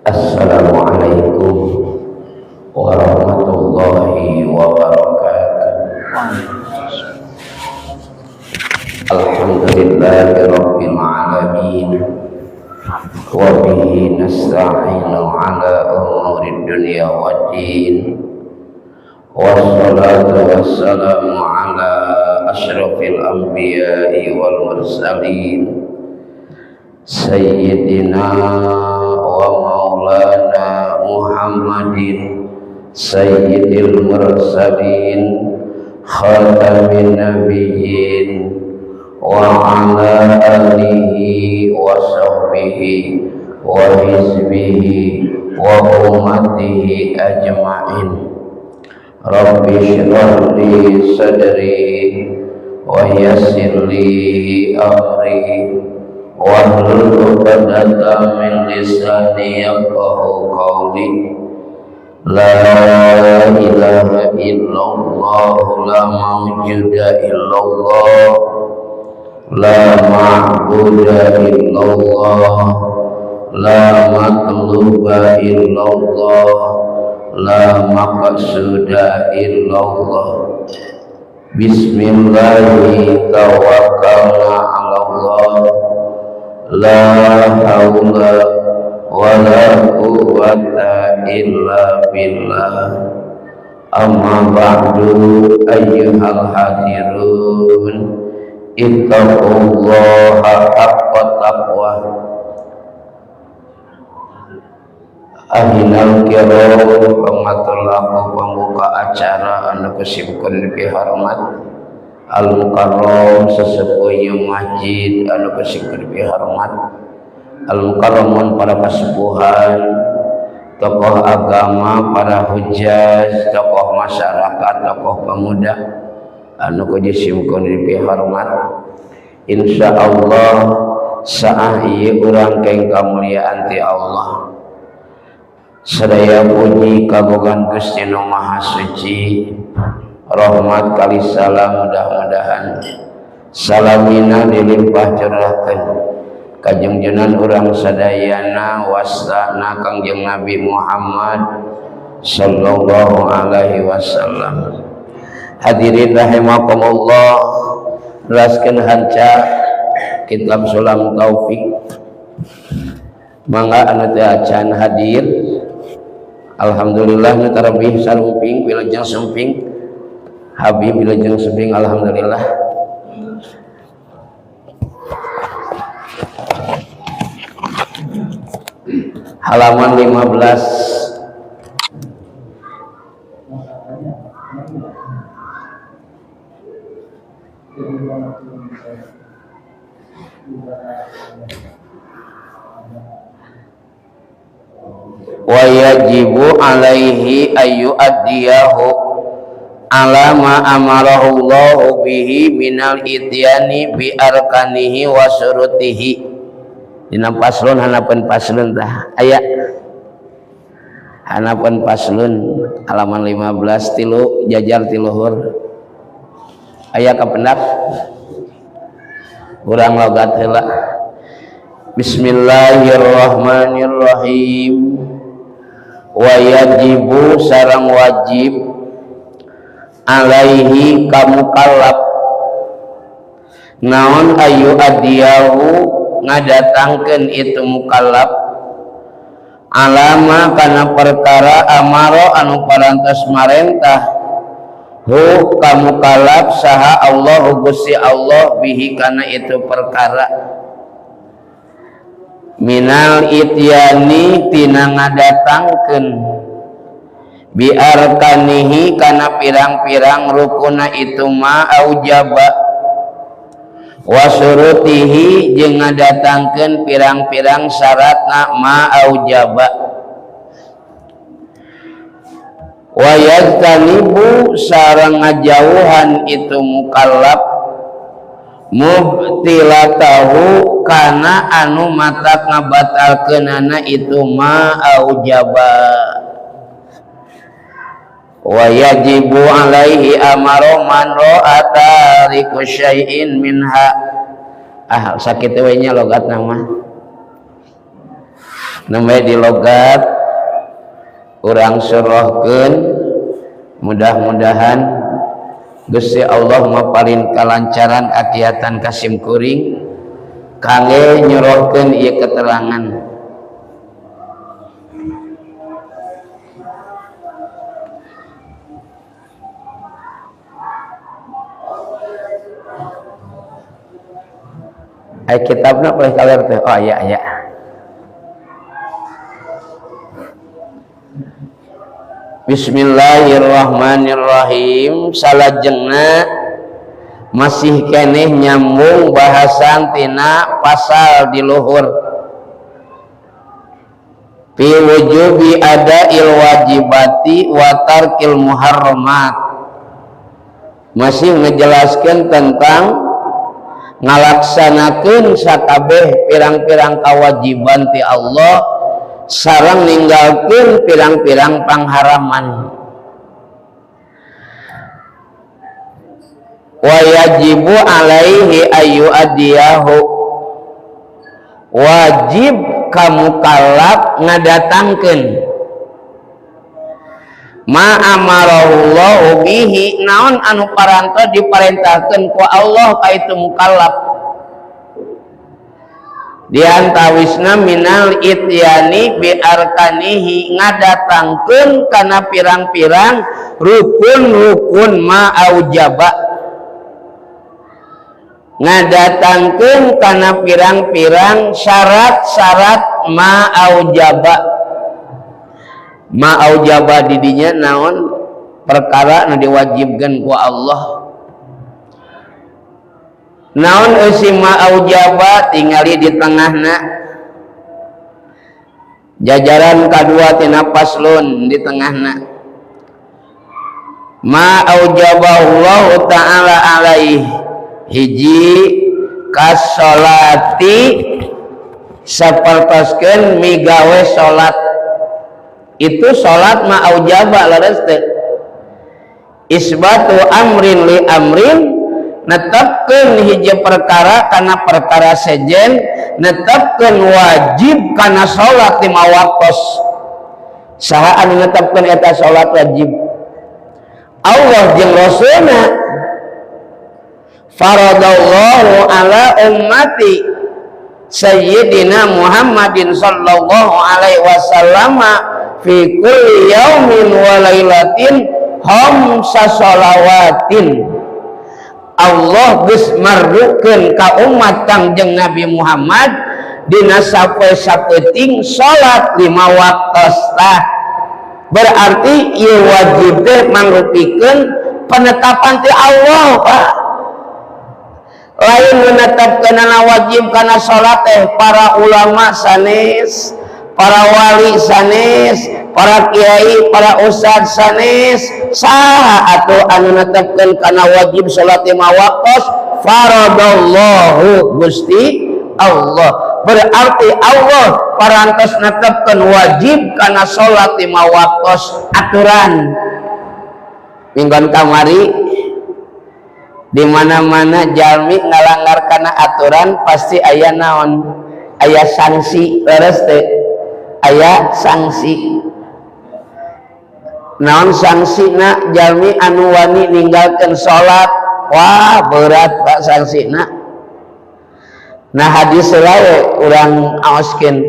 Assalamualaikum warahmatullahi wabarakatuh. Alhamdulillahi rabbil alamin. Wa bihi nasta'inu ala umurid dunya waddin. Wassalatu wassalamu ala asyrafil anbiya'i wal mursalin, sayyidina wa maulana Muhammadin sayyidil mursalin, khatamin nabiyyin, wa ala alihi wa sahbihi wa hizbihi wa ummatihi ajma'in. Rabbi shrah li sadri wa yassir li amri wahlul 'uqdatam min lisani yafqahu qawli. La ilaha illallah, la mawjuda illallah, la ma'buda illallah, la matluba illallah, la maqsuda illallah. Bismillahi tawakkalna ala Allah, la haula wala quwwata illa billah. Amma ba'du, ayyuhal hadirun, ittaqullaha haqqa taqwa. Ahinal kiram, pangatur laku pembuka acara anu kusimkeun dipihormat, al mukarram, sesepuh masjid anu kusimkeun dipihormat, al mukarramun, para kasepuhan, tokoh agama, para hujaj, tokoh masyarakat, tokoh pemuda anu kusimkeun dipihormat. Insyaallah saah ieu urang keng kamuliaan ti Allah. Sadaya puji kagungan Gusti Nu Maha Suci. Rahmat kali salam mudah-mudahan salamina dilimpah curahkeun ka junjunan urang sadayana, wastana Kangjeng Nabi Muhammad sallallahu alaihi wasallam. Hadirin rahimakumullah, teraskeun hanca kitab Sulam Taufik. Mangga anu teu acan hadir. Alhamdulillah, nu tarabih sarumping, wilujeng sumping. Habib, wilujeng sumping, alhamdulillah. Halaman 15. Wa yajibu alaihi ayu addiyahu ala ma amarahu Allahu bihi minal ityani bi arkanihi wa syurutihi. Dina paslon, hanapan paslon tah aya, hanapan paslon halaman 15, tilu jajar tiluhur aya kapendak urang logat heula. Bismillahirrahmanirrahim. Wa yajibu sarang wajib alaihi kamukallaf naon ayu adiyahu ngadatangkeun itu mukallaf alama kana perkara amaro anu parantos marentah hu kamukallaf saha Allah Gusti Allah bihi kana itu perkara minal ityani tina ngadatangkeun biarkanihi kana pirang-pirang rukuna itu ma aujaba wa syurutihi jeung ngadatangkeun pirang-pirang syaratna ma aujaba wa yajtanibu sareng ngajauhan itu mukallaf mubtilatahu kana anu matak ngabatalkeunana itu ma aujaba. Wa yajibu alaihi amaro man ra'a tariku syai'in minha. Ah, sakitu we nya logatna mah. Nembe di logat urang surahkeun, mudah-mudahan Gusti Allah maparin kalancaran kagiatan kasim kuring kangge nyorohkeun ieu keterangan. Ai kitabna boleh kaler teh. Oh iya iya. Bismillahirrahmanirrahim. Salajengna masih keneh nyambung bahasan tina pasal di luhur. Fi wujubi ada'il wajibati wa tarkil muharramat. Masih ngejelaskan tentang ngalaksanakeun sakabeh pirang-pirang kawajiban ti Allah sareng ninggalkeun pirang-pirang pangharaman. Wa yajibu alaihi ayu adiyahu, wajib ka mukallaf ngadatangkeun ma amarallahu bihi, naon anu parantos diparentahkeun ku Allah ka itu mukallaf. Diantawisna minal ityani bi arkanihi, ngadatangkeun kana pirang-pirang rukun-rukun ma aujaba, ngadatangkeun kana pirang-pirang syarat-syarat ma aujaba. Ma aujaba didinya naon perkara nu diwajibkeun ku Allah. Naon eusi ma aujaba tingali di tengahna jajaran kadua tina paslon di tengahna. Ma aujaballahu ta'ala alaih, hiji kasolati sapertoskeun migawe salat. Itu salat ma aujaba leres teu. Isbatu amrin li amrin, netepkeun hiji perkara kana perkara sejen, netepkeun wajib kana salat lima waktos. Saha anu netepkeun eta salat wajib? Allah jeung Rasulna. Faradallahu ala ummati Sayyidina Muhammadin sallallahu alaihi wasallam fi kulli yaumin wa lailatin khamsa shalawatin. Allah geus mardukeun ka umat Kangjeng Nabi Muhammad dina sapoe sapeuting salat 5 waktos. Tah berarti ieu wajib teh mangrupikeun penetapan ti Allah, Pak. Lain menetapkeunana wajib kana salat teh para ulama sanes, para wali sanes, para kiai, para ustad sanes. Saha atuh anu netepkeun kana wajib salat 5 waktos? Faradallahu, Gusti Allah. Berarti Allah parantos netepkeun wajib kana salat 5 waktos aturan. Minggon kamari di mana-mana jalmi ngalanggar kana aturan pasti aya naon? Aya sanksi, leres teh? Aya sanksi. Naon sanksina jalmi anu wani ninggalkeun salat? Wah, berat Pak sanksina. Nah hadis lawe urang aoskeun,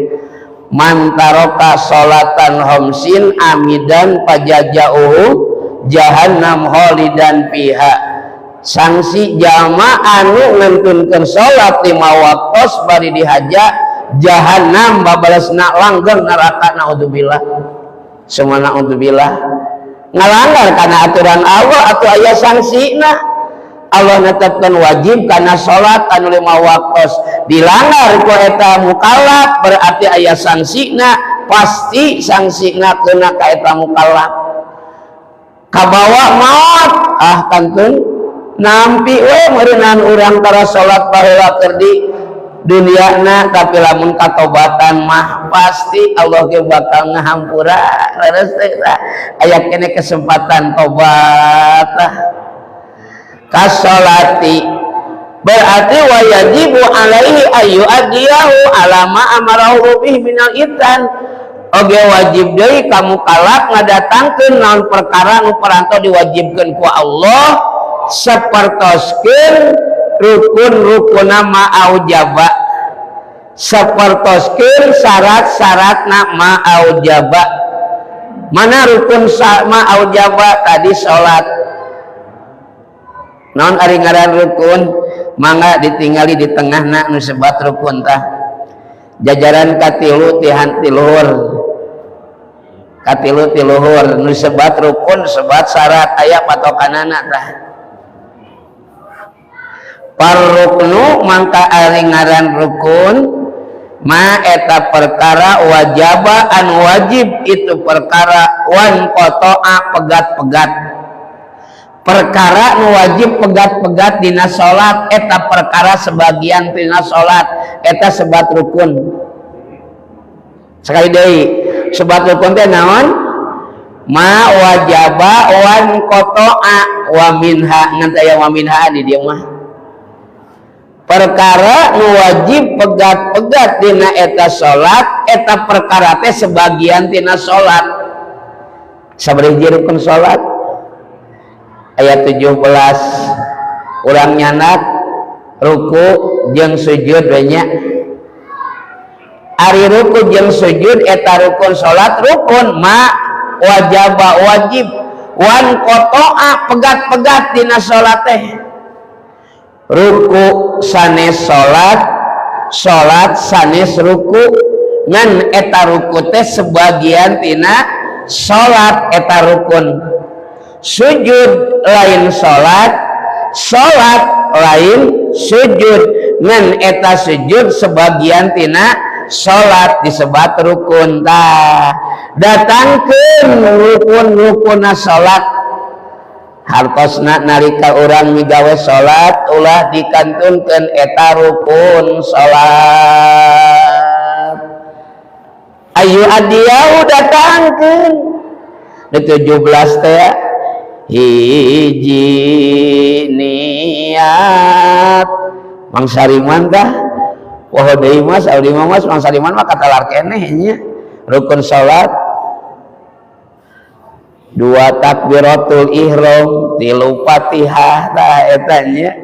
man taraka salatan khamsin amidan fajazauhu jahannam khalidan fiha. Sanksi jalma anu ngentunkeun salat 5 waktos bari dihaja jahannam babalesna langgeng neraka, naudzubillah. Semua naudzubillah. Ngalanggar kana aturan Allah atau aya sanksina. Allah netepkeun wajib kana salat anu 5 waktos, dilanggar ku eta mukallaf berarti aya sanksina, pasti sanksina kena ka eta mukallaf. Kabawa maot, ah kantun nampi we meureunan urang tara salat baheula keur di duniana, tapi lamun katobatan mah pasti Allah ge bakal ngahampura. Leres teh tah. Aya kene kesempatan tobat tah. Kasolati Berarti wa yajibu alaihi ayu adiyahu ala ma amarahu bihi minal ityan. Oge wajib deui ka mukallaf ngadatangkeun naon perkara nu parantos diwajibkeun ku Allah, sapertoskeun rukun-rukunna ma aujaba, sapertoskeun syarat-syaratna ma aujaba. Mana rukun ma aujaba tadi? Salat. Naon ari ngaran rukun? Mangga ditinggali di tengahna nu sebat rukun tah, jajaran katilu tihan tiluhur, katilu tiluhur nu sebat rukun, sebat syarat, aya patokanana tah. Parruknu mangka ari ngaran rukun ma eta perkara wajaba anu wajib itu perkara, wan qata'a pegat-pegat. Perkara nu wajib pegat-pegat dina salat, eta perkara sebagian dina salat, eta sebat rukun. Sekali deui, sebat rukun teh naon? Ma wajaba wan qata'a wa minha, ngan aya wa minha di dieu mah. Perkara nu wajib pegat-pegat dina eta salat, eta perkara teh sebagian tina salat. Sabaraha hiji rukun salat? Ayat 17. Urang nyandak ruku jeung sujud we nya. Ari ruku jeung sujud eta rukun salat? Rukun ma wajaba wajib, wan qata'a pegat-pegat dina salat teh. Ruku sanes salat, salat sanes ruku, ngan eta ruku teh sebagian tina salat, eta rukun. Sujud lain salat, salat lain sujud, ngan eta sujud sebagian tina salat, disebat rukun. Tah, datangkeun rukun-rukunna salat. Hartosna nalika urang migawe salat ulah dikantunkeun eta rukun salat. Ayu adiyahu datangkeun di 17 teh. Hiji, niat. Mang Sariman tah poho deui, Mas. Abdi mah, Mas, Mang Sariman mah katalar keneh nya rukun salat. Dua, takbiratul ihram. Tilu, Fatihah. Tah, eta nya.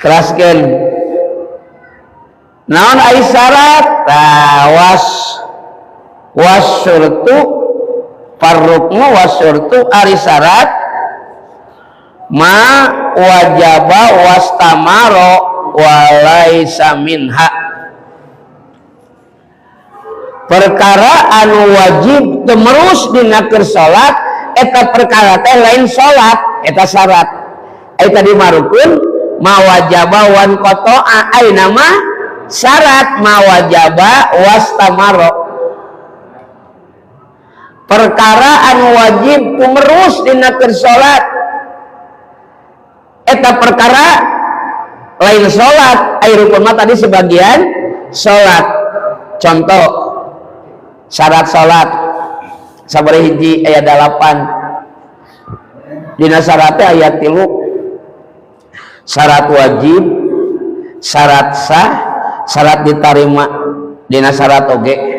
Keraskeun. Naon ai syarat? Tah, was wasyurtu parruknu wasyurtu ari syarat ma wajaba wastamaro walaisa minha. Perkara anu wajib temerus dina keur salat, eta perkara teh lain salat, eta syarat. Ai tadi mah rukun ma wajaba wan qata'a, ai nama syarat ma wajaba wastamaro. Perkara anu wajib tumerus dina keur salat, eta perkara lain salat. Ai rukun mah tadi sebagian salat. Contoh syarat salat sabaraha hiji? Aya 8. Dina syaratnya aya 3: syarat wajib, syarat sah, syarat diterima. Dina syarat oge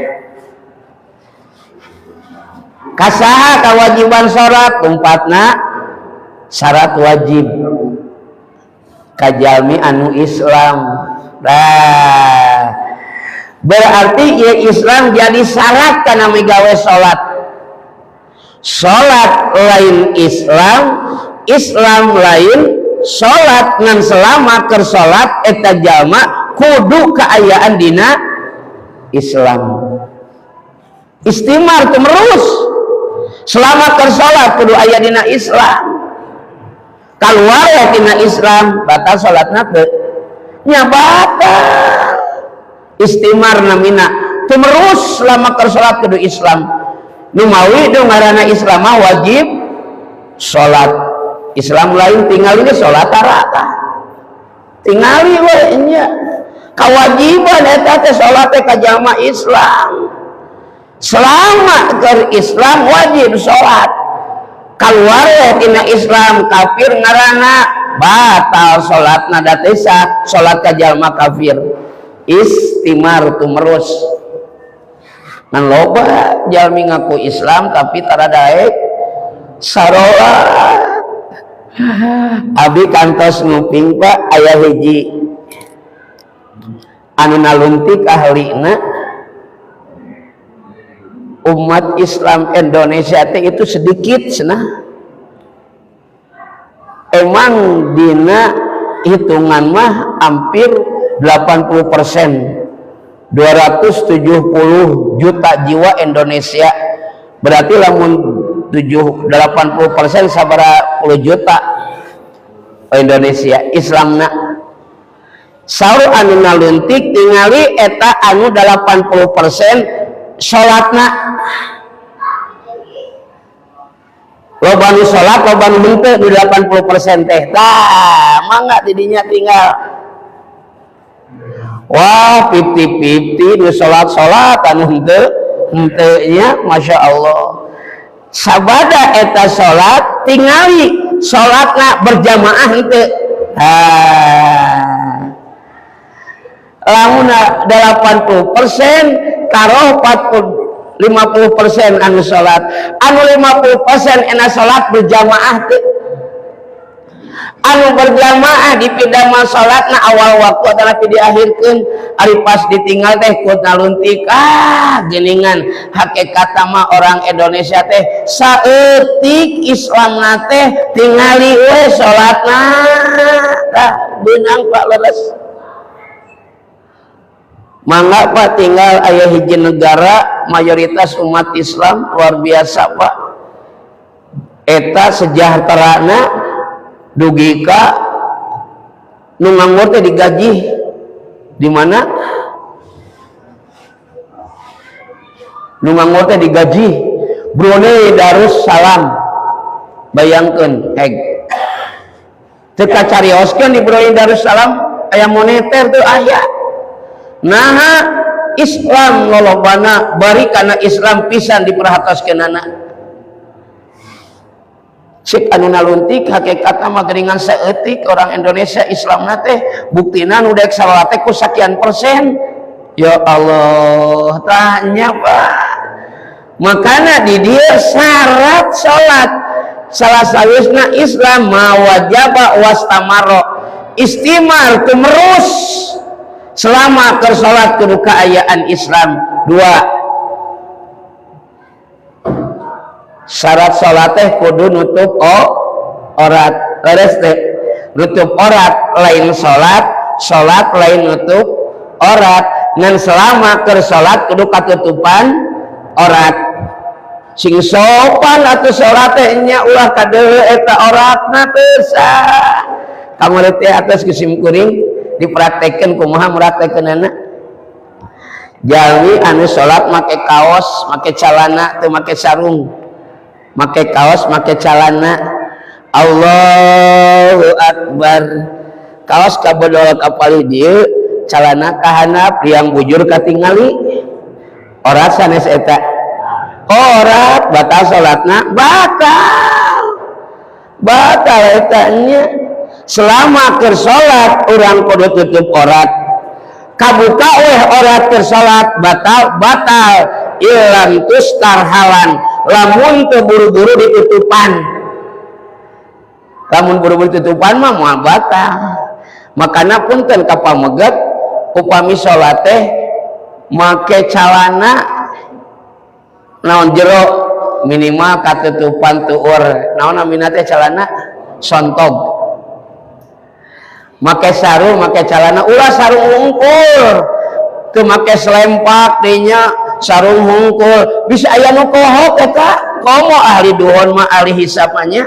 kasaha kewajiban salat? Tempatna syarat wajib kajalmi anu Islam. Nah, berarti ya Islam jadi syarat karena migawe salat. Salat lain Islam, Islam lain salat, ngan selama keur salat eta jalma kudu kaayaan dina Islam. Istimar terus selama keur salat kudu aya dina Islam. Keluar ya tina Islam, batal salatna teu? Nya batal. Istimar namina tumerus selama keur salat kudu Islam. Nu mawi nu ngaranna Islam mah wajib salat. Islam lain tinggal ini salat rata tingali we nya. Kewajiban eta teh salat teh ka jalma Islam. Selama keur Islam wajib salat. Keluar tina Islam, kafir ngaranna, batal salatna, da teu sah salat ka jalma kafir. Istimar tumerus. Ngan loba jalmi ngaku Islam tapi tara daek sarolat. Abi kantos nguping, Pak, aya hiji anu naluntik ahlina umat Islam Indonesia teh itu sedikit cenah. Emang dina hitungan mah hampir 80%, 270 juta jiwa Indonesia, berarti lamun 7 80% sabara puluh juta Indonesia Islamna. Saur anu naluntik, tingali eta anu 80% salatna, loba nu salat, loba nu henteu di 80% teh. Tah, mangga didinya tinggal, wah, 50-50 nu salat-salat, anu henteu henteu nya. Masya Allah, sabada eta salat, tingali salatna berjamaah henteu. Ah, lamun 80% taruh 40 50% anu salat, anu 50% enak salat berjamaah teu? Anu berjamaah dipidama salatna awal waktu adalah diakhirkeun. Ari pas ditinggal teh ku naluntik, ah, geningan hakikat mah orang Indonesia teh saeutik Islamna teh, tingali we salatna. Tah, beunang, Pak, leres. Mangga, Pak, tinggal aya hiji negara mayoritas umat Islam, luar biasa, Pak, eta sejahterana dugi ka nu nganggur teh digaji. Di mana nu nganggur teh digaji? Brunei Darussalam, bayangkeun. Heg teu kacarioskeun di Brunei Darussalam aya moneter tuh aya. Nah, Islam lolobana, bari karena Islam pisan diperhatoskeunana. Cik anu naluntik, hakikatna mah geuningan saeutik orang Indonesia Islamna teh, buktina nu daek salat teh ku sakian persen. Ya Allah, tanya, Pak. Makana di dia syarat salat salah sawisna Islam mawajaba wastamaro, istimar tumerus, selama keur salat kudu kaayaan Islam. Dua syarat salat teh kudu nutup orat. Leres teh nutup orat lain salat, salat lain nutup orat, ngan selama keur salat kudu katutupan orat. Sing sopan atuh salat teh nya, ulah kadeuleu eta oratna, teu sah. Kamari teh atas ku kuring dipraktekkeun kumaha meraktekkeunana. Jalmi anu salat make kaos, make calana, teu make sarung, make kaos, make calana, Allahu Akbar, kaos kabodol ka palih dieu, calana kahandap, liang bujur katingali, orat sanes eta? Orat. Batal salatna? Batal, batal eta nya. Selama keur salat urang kudu tutup orat. Kabuka weh orat keur salat, batal, batal. Ilam tustar halan, lamun teu buru-buru ditutupan. Lamun buru-buru tutupan mah moal batal. Makana punten ka pameget, upami salat teh make calana naon jero, minimal katutupan tuur, naon namina teh, calana sontog, make sarung, make calana, ulah sarung hungkul, teu make selempak dinya, sarung hungkul bisa aya nu kohok eta. Komo ahli duhon mah, ahli hisapannya,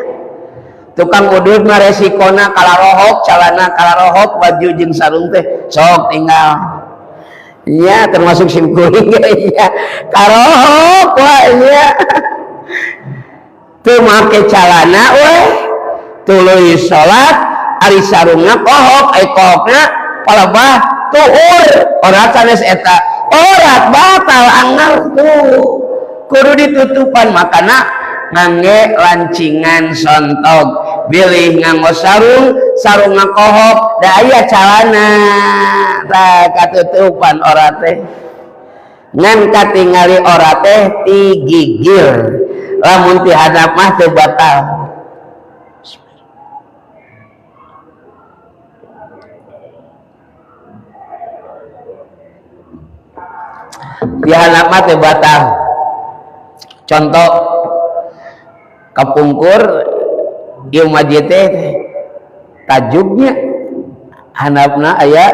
tukang udud mah resikona kalarohok calana, kalarohok baju jeung sarung teh. Sok tinggal nya, termasuk sim kuring nya karohok wah nya. Teu make calana weh tuluy salat, ari sarungna kohok, ai kohokna palebah tuur, orat sanes eta? Orat, batal anggar tuh, kudu ditutupan. Makana ngangge lancingan sontog, bilih nganggo sarung, sarung ngakohop da aya calana tah katutupan orat teh. Ngan katingali orat teh ti gigir, lamun ti handap mah teu batal. Ti handap mah teu batal. Contoh kapungkur ieu masjid teh tajugnya handapna aya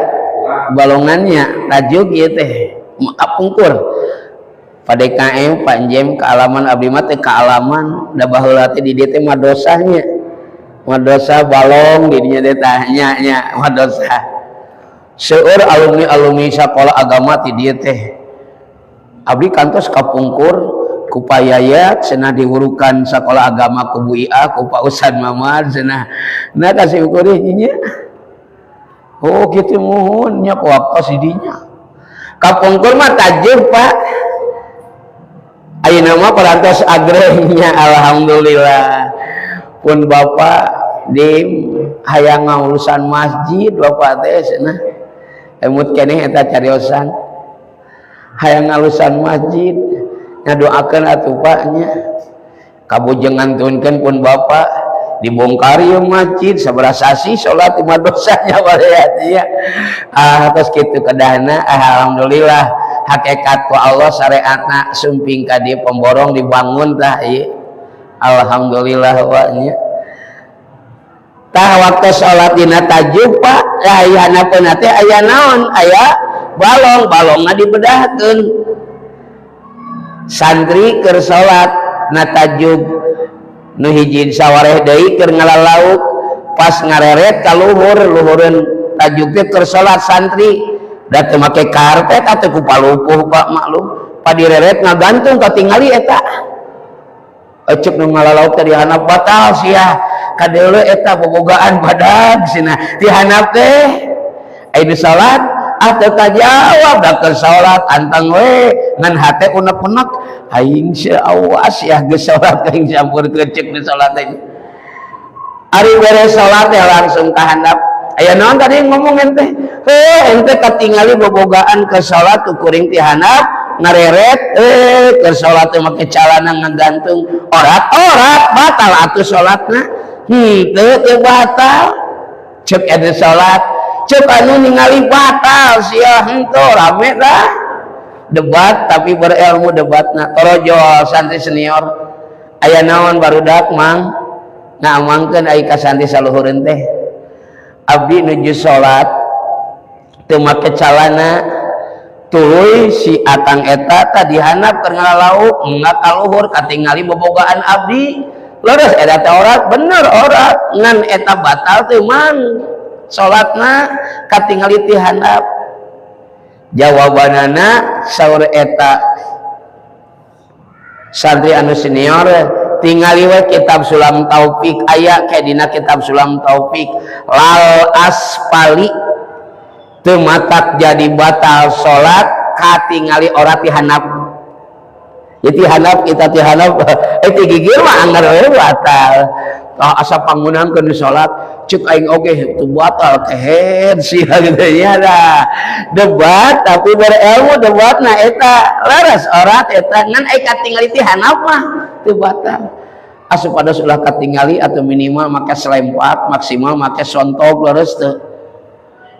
balongannya, tajuk ieu teh kapungkur. Pak DKM, Pak Jem, kealaman abdi mah teh kealaman, da baheula teh di dieu teh madrasahnya. Madrasah balong di dinya teh tah nya nya madrasah. Seueur alumni-alumni sakola agama ti dieu teh. Abdi kantos kapungkur ku Pak Yayat cenah dihurukan sakola agama ku Bu Ia ku Pak Ustad Mamad cenah. Nah kasih ukurih nya. Oh kitu muhun nya ku waktos di dinya. Kapungkur mah tajuk Pak. Ayeuna mah parantos agrengnya alhamdulillah. Pun Bapak di hayang ngaulusan masjid Bapak teh cenah. Emut keneh eta cariosan. Hayang ngalusan masjid ngadoakeun atuh Pak nya. Kabujengan tunkeun pun Bapak dibongkar ieu masjid sabaraha sasi salat di madrasahnya baraya nya. Ah tos kitu kedahna alhamdulillah hakikat ku Allah syariatna sumping ka dieu pemborong dibangun tah ieu. Alhamdulillah wa nya. Tah waktu salat dina tajuk Pak, aya handapna teh aya naon? Aya balong, balongna dibedahkeun. Santri keur salat na tajuk nu hiji sawareh deui keur ngalalauk, pas ngareret ka luhur, luhureun tajuk teh keur salat santri. Da teu make karpet atuh ku palupuh Pak maklum. Padireret ngagantung katingali eta. Ecek nu ngalalauk teh dihandap batal sia. Kadeuleu eta bobogaan badag cenah. Dihandap teh aya di salat ah teu kajawab da keur salat anteng we ngan hate unek-unek aing sia awas ya geus salat aing campurkeun ceuk di salat teh. Ari beres salat teh langsung ka handap. Aya naon tadi ngomong ente? Heuh ente katingali bobogaan ke salat ku kuring ti handap ngareret keur salat teh make calana ngagantung orat-orat batal atuh salatna. Henteu teu batal. Ceuk anu salat, ceuk anu ningali batal sia henteu rame dah. Debat tapi berilmu debatna. Torojol santri senior. Aya naon barudak mang? Ngaamangkeun ai ka santri saluhureun teh. Abdi nuju salat teu make calana tuluy si atang eta tadi handap keur ngalalauk enggak kaluhur katingali bobogaan abdi. Leres eta teh orat bener orat ngan eta batal teu mang salatna katingali ti handap. Jawabanana saur eta santri anu senior tingali we kitab Sulam Taufik aya ke dina kitab Sulam Taufik lal asfali teu matak jadi batal salat katingali orat ti handap. Ya ti handap kita ti handap ti gigir mah anggar we batal. Tah asa pangunangkeun di salat ceuk aing oge teu batal kehed sia gitu nya dah. Debat tapi berilmu debatna eta leres orat eta ngan ai katingali ti handap mah teu batal. Asup pada ulah katingali atau minimal make selempak maksimal make sontog leres teu.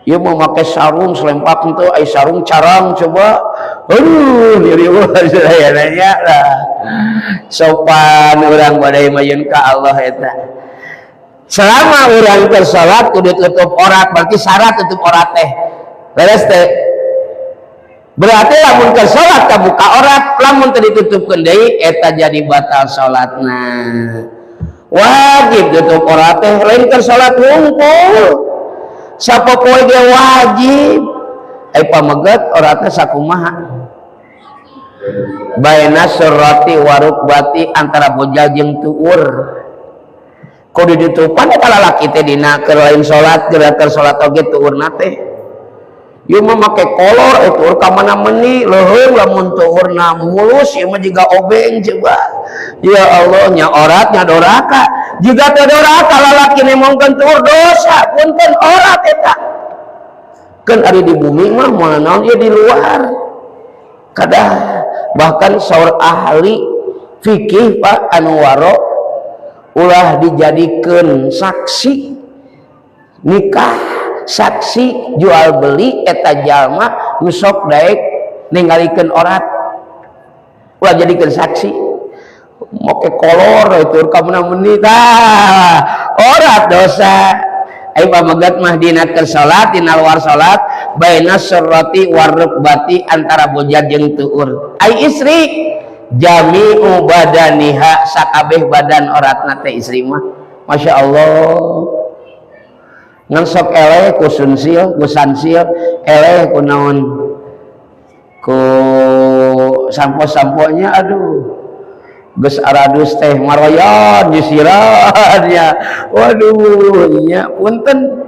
Ieu mah make sarung selempak henteu ai sarung carang coba. Aduh nyeri saya nanya lah. Sopan urang badai mayun ka Allah eta. Selama urang keur salat kudu tutup orat, berarti syarat tutup orat teh. Leres teh. Berarti lamun keur salat kabuka orat, lamun teu ditutupkeun deui eta jadi batal salatna. Wajib tutup orat teh, lain keur salat hungkul. Sapopoe ge wajib. Ai pameget oratna sakumaha? Baina surrati warukbati antara bojal jeung tuur. Kudu ditutupan eta lalaki teh dina keur lain salat, keur salat oge tuurna teh. Ieu mah make kolor itu ka mana meni leuheung lamun tuurna mulus ieu mah jiga obeng coba. Ya Allah nya orat nya doraka. Jiga teu doraka lalaki nemongkeun tuur dosa punten orat eta. Kan ari di bumi mah moal naon ieu di luar. Kadah bahkan saur ahli fikih Pak anu waro ulah dijadikeun saksi nikah, saksi jual beli eta jalma nu sok daek ningalikeun orat ulah jadikeun saksi make kolor itu ka meni tah orat dosa. Ai pamegat mah dina keur salat dina luar salat baina surrati warukbati antara bojat jeung tuur. Ai istri jami'u badaniha sakabeh badan oratna teh istri mah Masya Allah ngan sok eleh ku sunsil ku sansil eleh ku naon ku sampo-samponya aduh geus aradus teh maroyon nyisiran nya waduh nya punten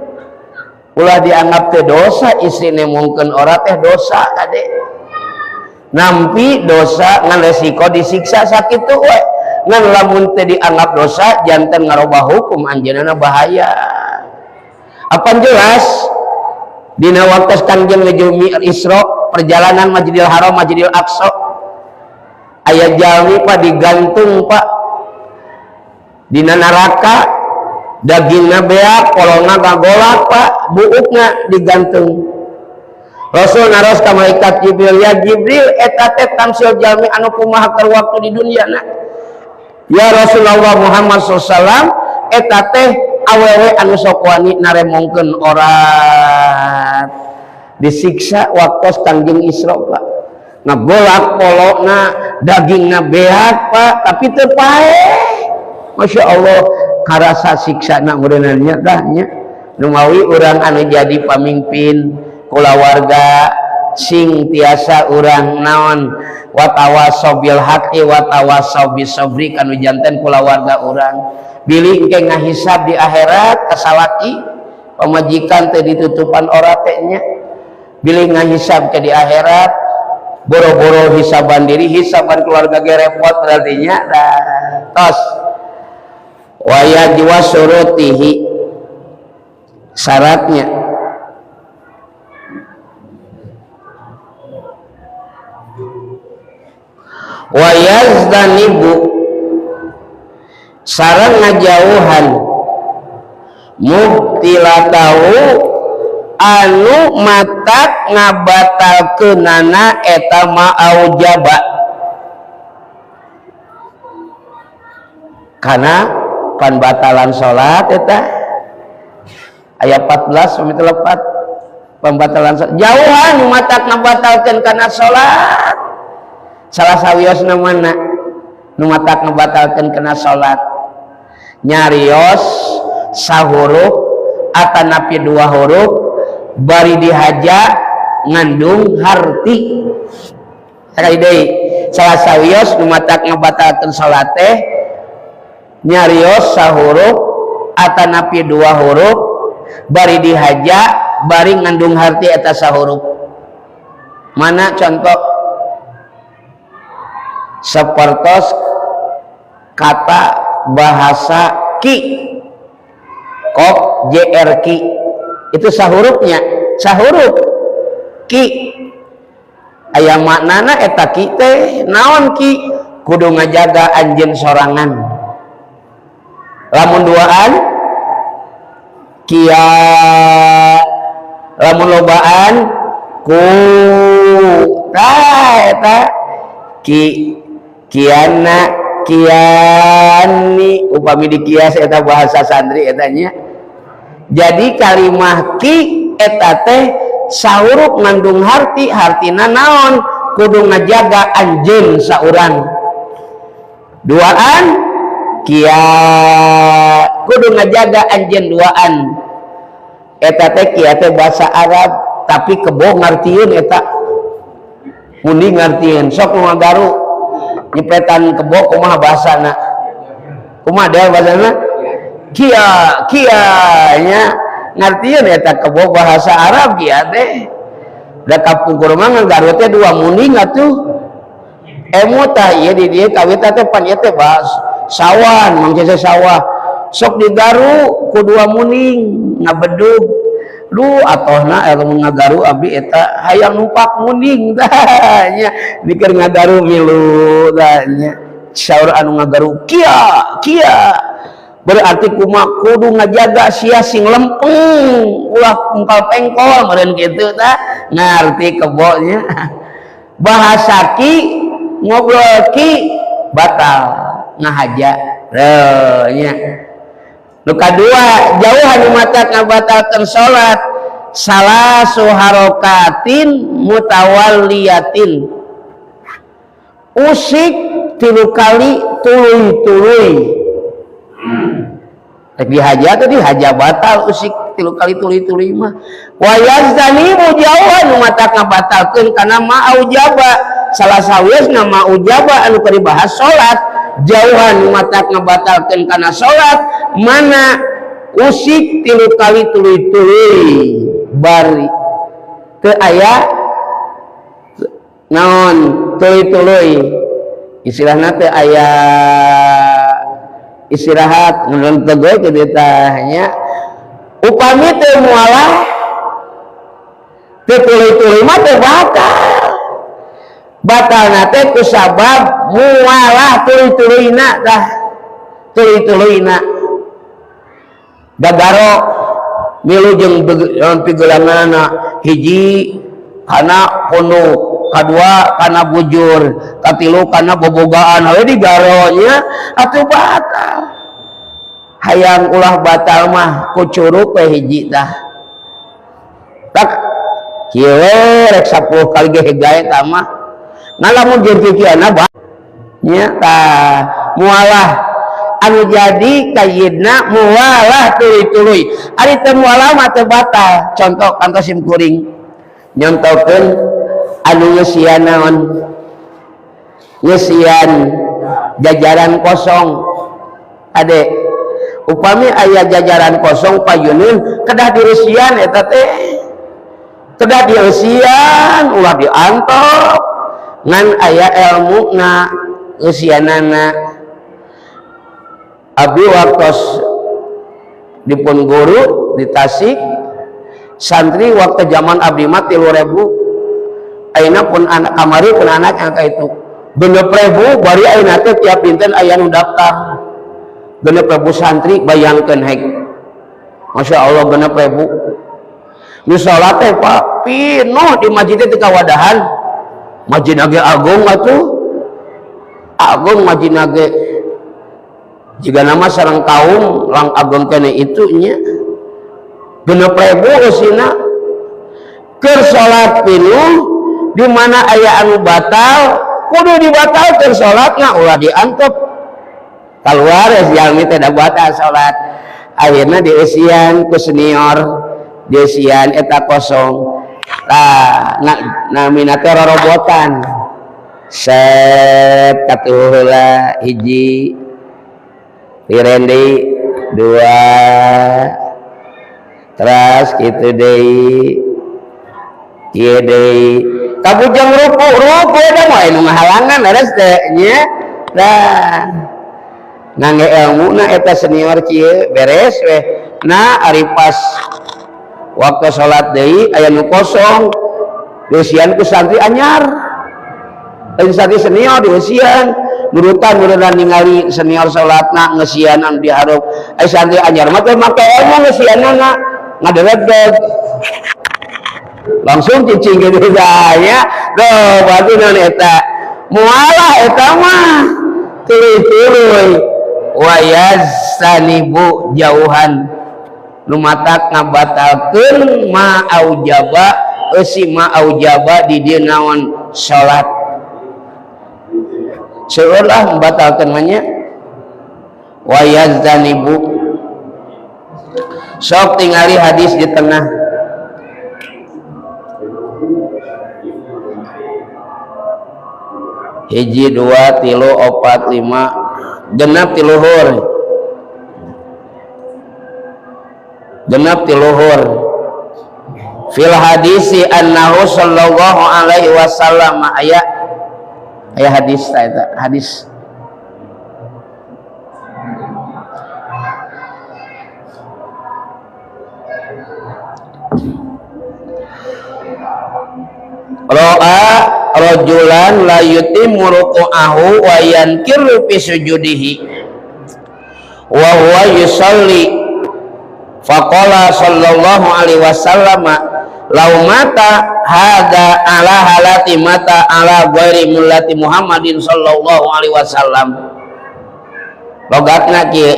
ulah dianggap teh dosa istri nemongkeun orat teh dosa kade nampi dosa ngan resiko disiksa sakitu we ngan lamun teh dianggap dosa janten ngarobah hukum anjeunna bahaya. Apan jelas dina waktos Kangjeng nuju Isra perjalanan Masjidil Haram Masjidil Aqsa aya jalmi Pak digantung Pak dina neraka dagingna beak kolongna gagolak Pak buukna digantung. Rasul naros ka malaikat Jibril, ya Jibril eta teh tamsil jalmi anu kumaha keur waktu di dunia na? Ya Rasulullah Muhammad sallallahu alaihi wasallam eta teh awewe anu sok wani naremongkeun orat disiksa waktos Kangjeng Isra Pak ngagolak polokna dagingna beak Pak tapi teu paeh. Masya Allah karasa siksana meureunna tah nya numawi urang anu jadi pamimpin kulawarga sing tiasa urang naon watawasau bil haqqi watawasau bis sabri kanu janten kulawarga urang bilih engke ngahisab di akhirat kasalaki pamajikan teh ditutupan orat teh nya bilih ngahisab ke di akhirat boro-boro hisaban diri hisaban keluarga ge repot berarti nya dah tos waya jiwa surutihi syaratnya wayazdanibu sareng ngajauhan mubtilatahu anu matak ngabatalkeunana eta ma'aujaba kana pembatalan salat eta aya 14 pamit lepat pembatalan salat jauhan nu matak ngabatalkeun kana salat salah sawiosna mana nu matak ngabatalkeun kana salat nyarios sahuruf atanapi dua huruf bari dihaja ngandung harti sakali deui salah sawios nu matak ngabatalkeun salat teh nyarios sahuruf atanapi dua huruf bari dihaja bari ngandung harti eta sahuruf. Mana contoh sapertos kata bahasa ki kop jr ki itu sahurufnya sahuruf ki aya maknana eta ki teh naon ki kudu ngajaga anjeun sorangan lamun duaan kia lamun lobaan ku tah eta ki kiana kiani upami dikias eta bahasa santri eta nya. Jadi kalimah ki eta teh sahuruf ngandung harti hartina naon kudu ngajaga anjeun saurang duaan kia kudu ngajaga anjeun duaan eta teh kia teh bahasa Arab tapi kebo ngartieun eta munding ngartieun sok nu ngagaru nyepetan kebo kumaha bahasana kumaha dia bahasana kia kia nya ngartieun eta kebo bahasa Arab kia teh. Da kapungkur mah ngagaru teh dua munding atuh. Emu tah ieu di dieu kawit teh pan ieu teh bahas sawan, mangsa sawah. Sok digaru ku dua munding ngabedug. Lu atohna lamun ngagaru abdi eta hayang numpak munding tah nya dikeur ngagaru milu tah nya. Saur anu ngagaru kia kia berarti kumaha kudu ngajaga sia sing lempeng ulah pungkal pengkol meureun kitu tah ngarti kebonya. Bahasa ki ngobrol ki batal ngahaja nya. Nu kadua jauhan mata ngabatalkeun salat salasu harokatin mutawalliyatin usik 3 kali tuluy-tuluy. Rek dihaja teh dihaja batal usik 3 kali tuluy-tuluy mah. Wa yazanibu jauhan mata ngabatalkeun kana ma aujaba salah sawiosna ma ujaba anu keur dibahas salat jauhan mata ngabatalkeun kana salat mana usik 3 kali tuluy-tuluy bari teu aya naon tuluy-tuluy istilahna teu aya istirahat mun tegoy kitu tah nya. Upami teu mualah teu tuluy-tuluy mah teu batal. Batalna teh kusabab mualah tuluy-tuluyna tah tuluy-tuluyna gagaro milu jeung pigelanganna hiji kana punduk kadua kana bujur katilu kana bobogaan we digaronya atuh batal. Hayang ulah batal mah ku curug we hiji tah tak kieu rek 10 kali ge gae tah mah. Nah lamun jeung kikiana nya tah mualah anu jadi kayidna mualah tuluy-tuluy. Ari teu mualah mah teu batal. Contoh kantos sim kuring nyontokeun anu ngeusian naon ngeusian jajaran kosong. Ade upami aya jajaran kosong payuneun kedah direusian eta teh kedah direusian ulah diantop ngan aya elmuna ngeusianana. Abdi waktos dipun guru di Tasik santri waktu zaman abdi mah 3.000 ayeuna pun anak kamari pun anak yang ka itu 6.000 bari ayeuna teh tiap dinten aya nu daftar 6.000 santri bayangkeun hek Masya Allah 6.000 nu salat teh Pak pinuh di masjid teh teu kawadahan. Masjid ge agung atuh agung masjid ge jika nama sareng kaum lang agung kene itu nya 6.000 eusina keur salat pinuh di mana aya anu batal kudu dibatalkeun salatna ulah diantep keluar jalmi teh da batal salat. Akhirna dieusian ku senior dieusian eta kosong tah namina teh rorobotan set katuh heula hiji direndi 2 teras kitu deui kieu deui kabujeng ruku ruku da mah anu ngahalangan leres teh nya tah ngangge elmuna eta senior kieu beres weh. Nah ari pas waktu salat deui aya nu kosong dieusian ku santri anyar lain santri senior dieusian nurutan nurutan ningali senior salatna ngeusian anu dihareup ai santri anyar mah teh make ilmu ngeusianna ngaderedeg langsung cicing gitu nya. Tuh berarti naon eta mualah eta mah tuluy-tuluy wayazanibu jauhan nu matak ngabatalkeun ma aujaba eusi ma aujaba di dieu naon salat seueur lah membatalkeun mah nya. Wayazanibu sok tingali hadis di tengah hiji 2 3 4 5 genap tiluhur genap tiluhur Fil hadisi annahu sallallahu alaihi wasallam, aya aya hadis ta eta hadis. Ro'a rajulan la yutimmu ruku'ahu wa yankiru fi sujudihi wa huwa yusalli faqala sallallahu alaihi wasallam law mata hada ala halati mata ala ghairi millati Muhammadin sallallahu alaihi wasallam. Logatna kieu,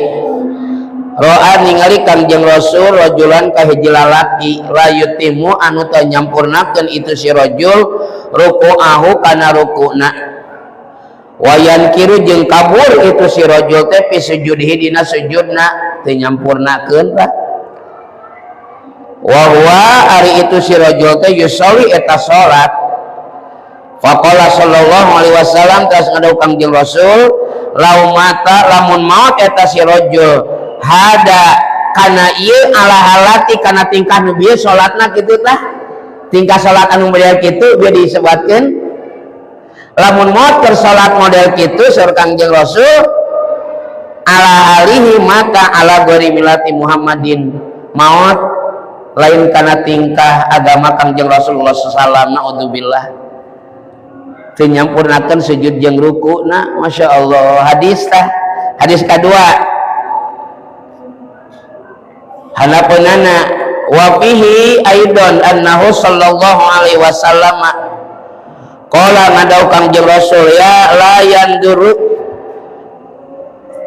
ro'a ningali Kangjeng Rasul rajulan ka hiji lalaki la yutimu anu teu nyampurnakeun itu si rajul ruku'ahu kana rukuna wa yankiru jeung kabur itu si rajul teh fi sujudihi dina sujudna teu nyampurnakeun tah wa huwa ari itu si rajul teh yusolli eta salat. Faqala sallallahu alaihi wasallam tas ngadau Kangjeng Rasul law mata lamun maot eta si rajul hada kana ieu ala halati kana tingkah nu bieu salatna kitu tah tingkah salat anu model kitu bieu disebatkeun lamun maot keur salat model kitu saur Kangjeng Rasul ala alihi maka ala ghairi millati Muhammadin maot lain kana tingkah agama Kangjeng Rasulullah sallallahu alaihi wasallam. Naudzubillah teu nyampurnakeun sujud jeung rukuna. Masya Allah, hadis tah hadis kadua hanapunana wa fihi aidon annahu sallallahu alaihi wasallam qala ngadau Kangjeng Rasul ya la yanduru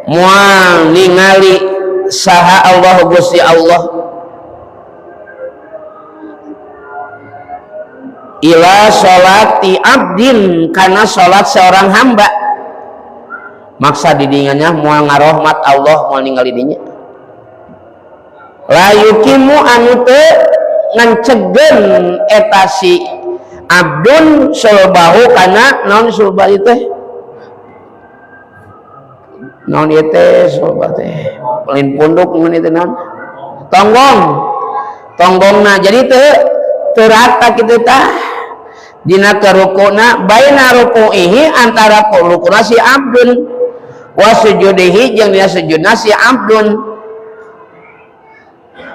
moal ningali saha Allah Gusti Allah ila sholati abdin kana sholat seorang hamba. Maksa didingannya moal ngarohmat Allah moal ningali dinya la yukimu anu teu ngancegen eta si abdun sulbahu kana naon sulba ieu teh naon ieu teh sulba teh lain punduk mun ieu teh naon tonggong tonggongna jadi teu teu rata kitu tah dina kerukuna baina ruku'ihi antara rukuna si abdun wa sujudihi jeung dina sujudna si abdun.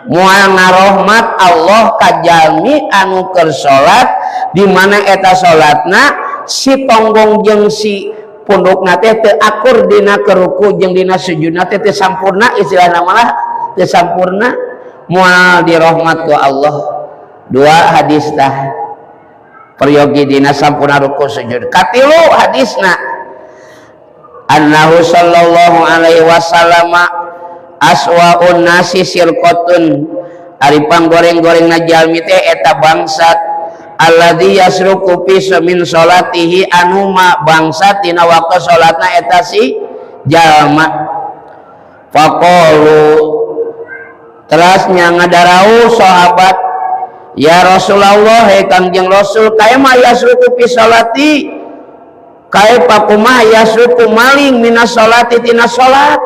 Moal ngarohmat Allah ka jalmi anu keur salat di mana eta salatna si tonggong jeung si pundukna teh teu akur dina keruku jeung dina sujudna teh teu sampurna, istilahna malah teu sampurna, moal dirahmat ku Allah. Dua hadis tah peryogi dina sampurna ruku sujud. Katilu hadisna annahu sallallahu alaihi wasallam aswaun nasi sirqatun ari panggoreng-gorengna jalmi teh eta bangsat alladzi yasruku fi min salatihi anu ma bangsat dina waktu salatna eta si jalma. Faqalu teras nya ngadarau sahabat ya Rasulullah he Kangjeng Rasul kae ma yasruku fi salati kae pakumaha yasruku maling minas salati tina salat.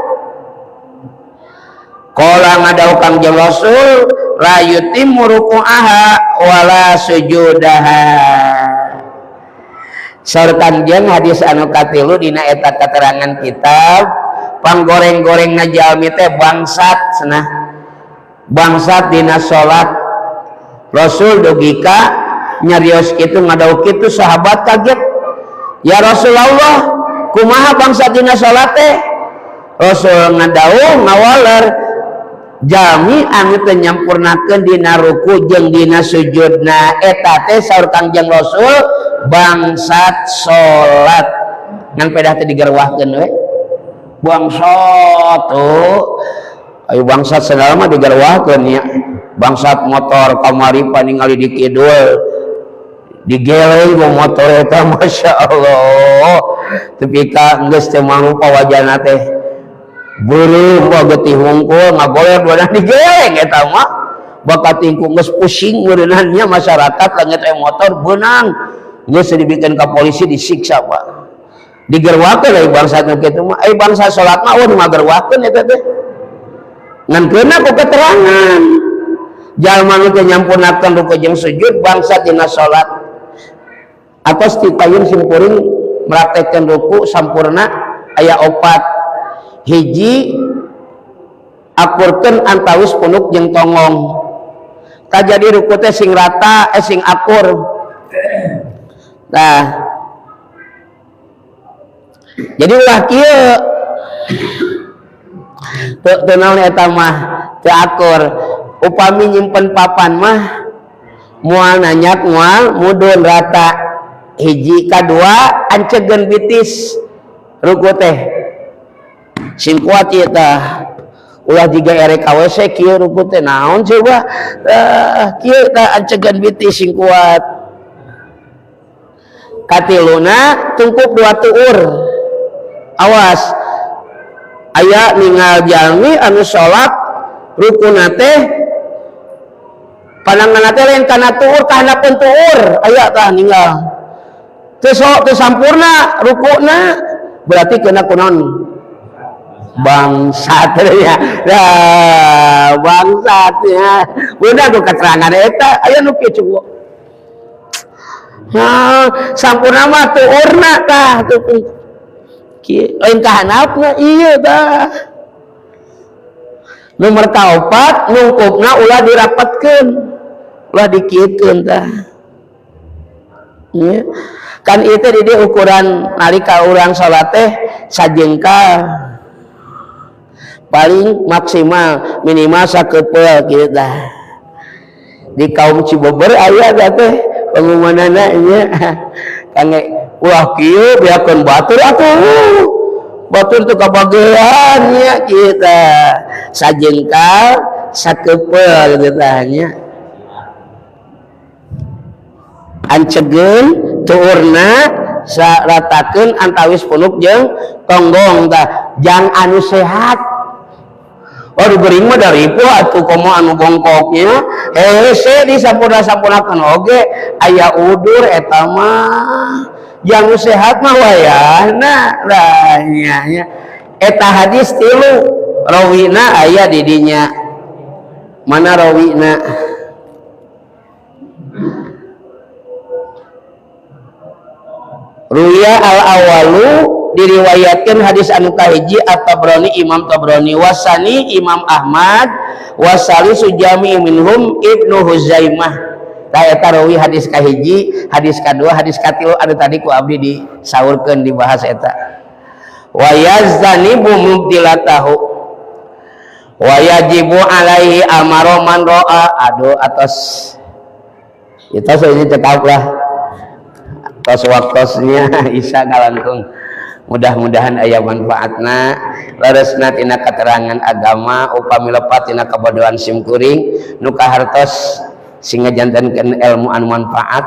Qala ngadau Kangjeng Rasul la yutimmu ruku'aha wala sujudaha. Saur Kangjeng hadis anu katilu dina eta keterangan kitab panggoreng-gorengna jalmi teh bangsat cenah bangsat dina salat. Rasul dugika nyarios kitu ngadau kitu sahabat kaget ya Rasulullah kumaha bangsat dina salat teh. Rasul ngadau ngawaler jami anu teu nyampurnakeun dina ruku jeung dina sujudna eta teh saur Kangjeng Rasul bangsat salat. Ngan pedah teh digerwahkeun we bangsat tuh ayo bangsat segala mah digerwahkeun nya. Bangsat motor kamari paningali di kidul digeleng ku motor eta masya Allah tepi ka geus teu mangrupa wajahna teh beureum getih hungkul ngagoler badan digeleng eta mah bakat tingkung geus pusing meureunannya masyarakat langit motor beunang geus dibikeun ka polisi disiksa Pak digerwakeun euy bangsa nu kitu mah euy bangsa salat mah eueuh magerwakeun eta teh ngan keuna ku keterangan. Jalma nu teu nyampurnakeun ruku jeung sujud bangsa dina salat. Atos tipayun simkuring meraktekeun ruku sampurna aya opat. Hiji, akurkeun antawis punuk jeung tonggong. Jadi ruku teh sing rata, sing akur. Nah, jadi ulah kieu teu naon eta mah teu akur. Upami nyimpen papan mah moal nanyak moal mudun rata. Hiji, kadua, ancegeun bitis ruku teh sing kuat ieu tah. Ulah jiga erek ka WC kieu ruku teh naon coba tah kieu tah, ancegeun bitis sing kuat. Katiluna, tungkup dua tuur. Awas, aya ningal jalmi anu salat rukuna teh pandangan teh lain kana tuur, ka handapeun tuur. Aya tah ninggal teu sok teu sampurna rukuna, berarti kena kunaon? Bangsat ya. Nah, bangsat ya. Udah tuh keterangan eta aya nu kieu cukup. Nah, sampurna mah tuurna tah tuh kieu, lain ka handapna ieu tah. Nomor kaopat, nungkupna ulah dirapatkeun, ulah dikieukeun tah. Ieu kan itu di dieu ukuran nalika urang salat teh sajengkal paling maksimal, minimal sakeupel kieu tah. Di kaum Cibeber aya teh pengumumanana nya kangge ulah kieu, beakeun batur atuh, batur teu kabagean nya. Kieu tah, sajengkal sakeupel kieu tah nya, ancegeun tuurna, saratakeun antawis punuk jeung tonggong tah, jang anu sehat. Oh, diberi mah dari ripuh atuh, komo anu bongkoknya hese disampurna-sampurnakeun oge aya udur eta mah. Jang sehat mah wayahna lah nya nya. Eta hadis tilu rawina aya di dinya. Mana rawina? Ruya al awalu, diriwayatkan hadis anu kahiji At-Tabrani, Imam Tabrani, wasani Imam Ahmad, wasali sujami minhum Ibnu Huzaimah. Tah eta rawi hadis kahiji, hadis kadua, hadis katilu anu tadi ku abdi disaurkeun, dibahas eta. Wa yazanibu mubtilatahu wa yajibu alaihi amaro man ro'a. Aduh, atos itu ini cekap lah, tos waktosnya isa ngalangkung. Mudah-mudahan aya manfaatna, leresna tina keterangan agama. Upami lepat tina kabodohan simkuring nu kahartos, sing ngajantenkeun ilmu anu manfaat.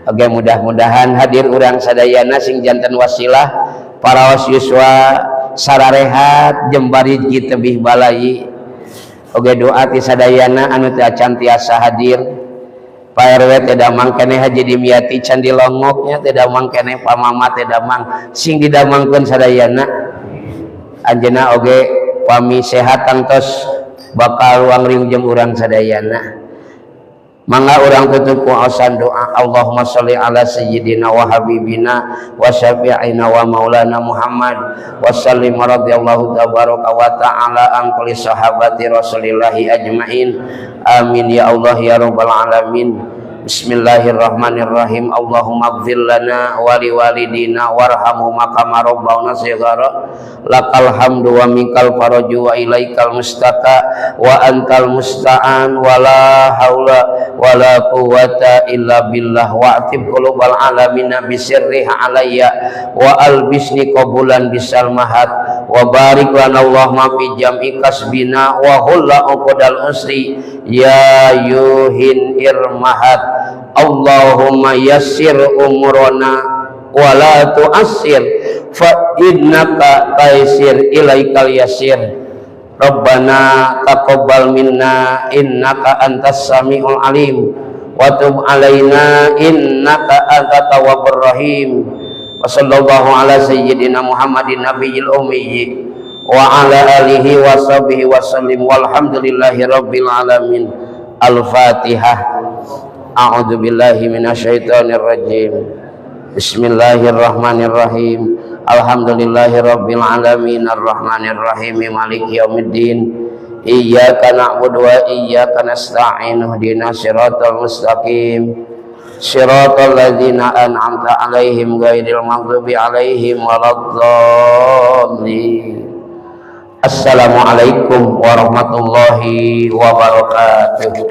Oke, mudah-mudahan hadir urang sadayana sing janten wasilah paraos yuswa sararehat, jembar rezeki tebih balai. Oke, doa ti sadayana anu teu acan tiasa hadir. Pak RW teh damang keneh, Haji Dimyati can dilongoknya teh damang keneh, Pak Mama teh damang, sing didamangkeun sadayana. Anjeunna oge pami sehat tangtos bakal ruang riung jeung urang sadayana. Mangga urang tutup ku aosan doa. Allahumma sholli ala sayyidina wa habibina wa syafi'ina wa maulana Muhammad wa sallim, radhiyallahu tabaraka wa ta'ala an kulli sahabati rasulillahi ajmain. Amin ya Allah ya rabbal alamin. Bismillahirrahmanirrahim. Allahumma ighfir lana wa liwalidina warhamhuma kama rabbawna shighara. Lakal hamdu wa minkal faraju wa ilaikal mustaka wa antal musta'an wa la haula wa la quwata illa billah. Wa atib qulubal alamina bisirriha alayya wa albisni qabulan bisal mahat wa barik lana Allahumma fi jam'i kasbina wa hulla uqdal usri ya yuhin irmahat. Allahumma yassir umurana wa la tu'assir fa innaka taysir ilaikal yasir. Rabbana taqabbal minna innaka antas samiul alim wa tub alaina innaka antat tawwabur rahim. Wa sallallahu ala sayyidina Muhammadin nabiyil ummi wa ala alihi wa sahbihi wa sallim, walhamdulillahi rabbil alamin. Al-Fatihah. A'udzu billahi minasyaitonir rajim. Bismillahirrahmanirrahim. Alhamdulillahirabbil alamin arrahmanir rahim maliki yaumiddin. Iyyaka na'budu wa iyyaka nasta'in ihdinas siratal mustaqim. Siratal ladzina an'amta 'alaihim ghairil maghdubi 'alaihim waladdallin. Assalamualaikum warahmatullahi wabarakatuh.